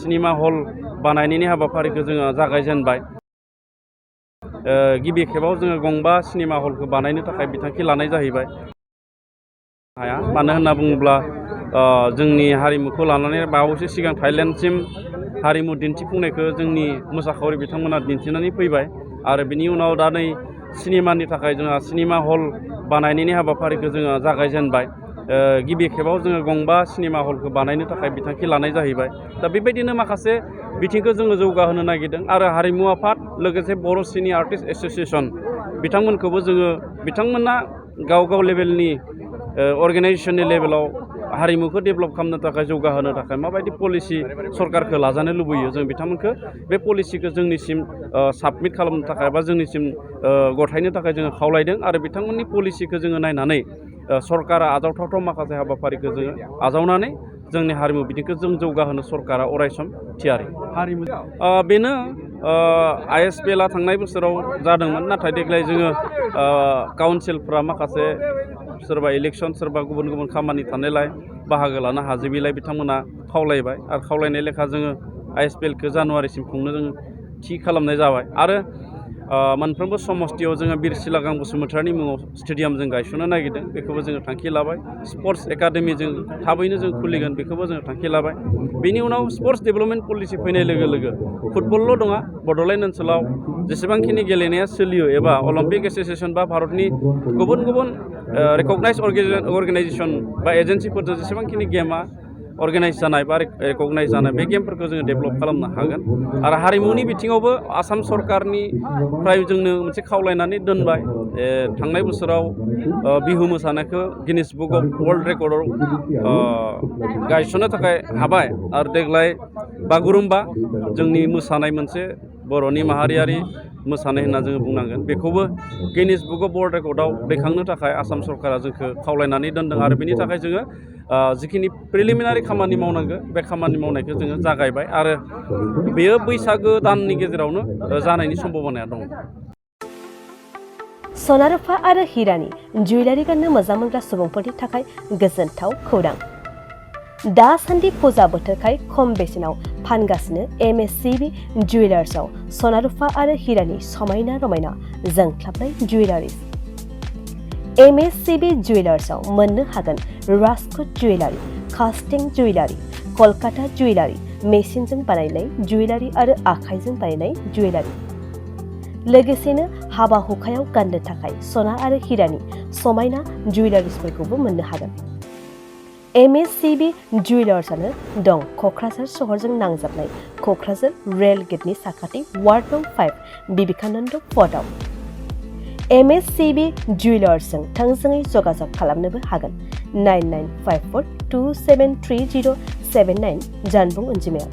Cinema hall बानायनायनि हाबाफारिखौ जोङो जागायजेनबाय। गिबि खेबाव जोङो गंबा सिनेमा हलखौ बानायनो थाखाय बिथांखि लानाय जाहैबाय। मानो होनना बुङोब्ला जोंनि हारिमुखौ लानानै बावैसो सिगां थाइलेण्डसिम हारिमु दिन्थिफुंनायखौ जोंनि मोसाखावरि बिथांमोना दिन्थिनानै फैबाय आरो बिनि उनाव दा नै सिनेमानि थाखाय जोंहा सिनेमा हल बानायनायनि हाबाफारिखौ जोङो जागायजेनबाय। गिबि खेबाव जोङो गंबा सिनेमा हलखौ बानायनो थाखाय बिथांखि लानाय जाहैबाय। दा बेबायदिनो माखासे बिथिंखौ जोङो जौगाहोनो नागिरदों आरो हारिमु आफाद लोगोसे बर' सिने आर्टिस्ट एस'सिएसन बिथांमोनखौबो जोङो बिथांमोना गाव गाव लेभेलनि अर्गेनाइजेसननि लेभेलाव हारिमुखौ डेभेलप खालामनो थाखाय जौगाहोनो थाखाय माबायदि पलिसि सरकारखौ लाजानो लुबैयो जों बिथांमोनखौ बे पलिसिखौ जोंनिसिम साबमिट खालामनो थाखाय बा जोंनिसिम गथायनो थाखाय जोङो खावलायदों आरो बिथांमोननि पलिसिखौ जोङो नायनानै सरकारा आजावथावथाव माखासे हाबाफारिखौ जोङो आजावनानै जोंनि हारिमु बिथिंखौ जों जौगाहोनो सरकारा अरायसम थियारि। हारिमु बेनो ISPL थांनाय बोसोराव जादोंमोन, नाथाय देग्लाय जोङो काउन्सिलफ्रा माखासे सोरबा इलेक्सन सोरबा गुबुन गुबुन खामानि थानायलाय बाहागो लानो हाजोबिलाय बिथांमोना खावलायबाय आरो खावलायनाय लेखा जोङो ISPLखौ जानुवारिसिम खुंनो जोङो थि खालामनाय जाबाय आरो मोनफ्रोमबो समस्तियाव जोङो बिर सिलागां बसुमतारिनि मुङाव स्टेडियाम जों गायसननो नागिरदों, बेखौबो जोङो थांखि लाबाय। स्पर्ट्स एकाडेमि जों थाबैनो जों खुलिगोन, बेखौबो जोङो थांखि लाबाय। बेनि उनाव स्पर्ट्स डेभेलपमेन्ट पलिसि फैनाय लोगो लोगो फुटबलल' नङा, बड'लेण्ड ओनसोलाव जेसेबांखिनि गेलेनाया सोलियो एबा अलिम्पिक एस'सिएसन बा भारतनि गुबुन गुबुन रेकगनाइज अर्गेनाइजेसन बा एजेन्सिफोरजों जेसेबांखिनि गेमा अर्गेनाइज जानाय बा रेकगनाइज जानाय बे गेमफोरखौ जोङो डेभेलप खालामनो हागोन आरो हारिमुनि बिथिङावबो आसाम सरकारनिफ्राय जोंनो मोनसे खावलायनानै दोनबाय। थांनाय बोसोराव बिहु मोसानायखौ गिनिस बुक अफ वर्ल्ड रेकर्डआव गायसननो थाखाय हाबाय आरो देग्लाय बागुरुम्बा जोंनि मोसानाय मोनसे बर'नि माहारियारि मोसानाय होनना जोङो बुंनांगोन, बेखौबो गिनिस बुक अफ वर्ल्ड रेकर्डआव दैखांनो थाखाय आसाम सरकारा जोंखौ खावलायनानै दोनदों आरो बेनि थाखाय जोङो जिखिनि प्रिलिमिनारि खामानि मावनांगौ बे खामानि मावनायखौ जोङो जागायबाय आरो बेयो बैसागो दाननि गेजेरावनो जानायनि सम्भावनाया दङ। सना रुफा आरो हिरानि जुवेलारि गाननो मोजां मोनग्रा सुबुंफोरनि थाखाय गोजोनथाव खौरां। दासान्दि फुजा बोथोरखाय खम बेसेनाव फानगासिनो MSCB जुवेलार्सआव सना रुफा आरो हिरानि समायना रमायना जोंख्लाबनाय जुवेलारिज। MSCB जुवेलार्सआव मोननो हागोन राजकोट जुवेलारि, कास्टिं जुवेलारि, कलकाता जुवेलारि, मेसिनजों बानायनाय जुवेलारि आरो आखाइजों बानायनाय जुवेलारि। लोगोसेनो हाबा हुखायाव गाननो थाखाय सना आरो हिरानि समायना जुवेलारिसफोरखौबो मोननो हागोन। MSCB जुवेलार्सआनो दं क'क्राझार सहरजों नांजाबनाय क'क्राझार रेल गेटनि साखाथि वार्ड नं 5 बिबेकानन्द पथआव। MSCB जुवेलार्सजों थोंजोङै जगाजग खालामनोबो हागोन 9954273079 जानबुं अनजिमायाव।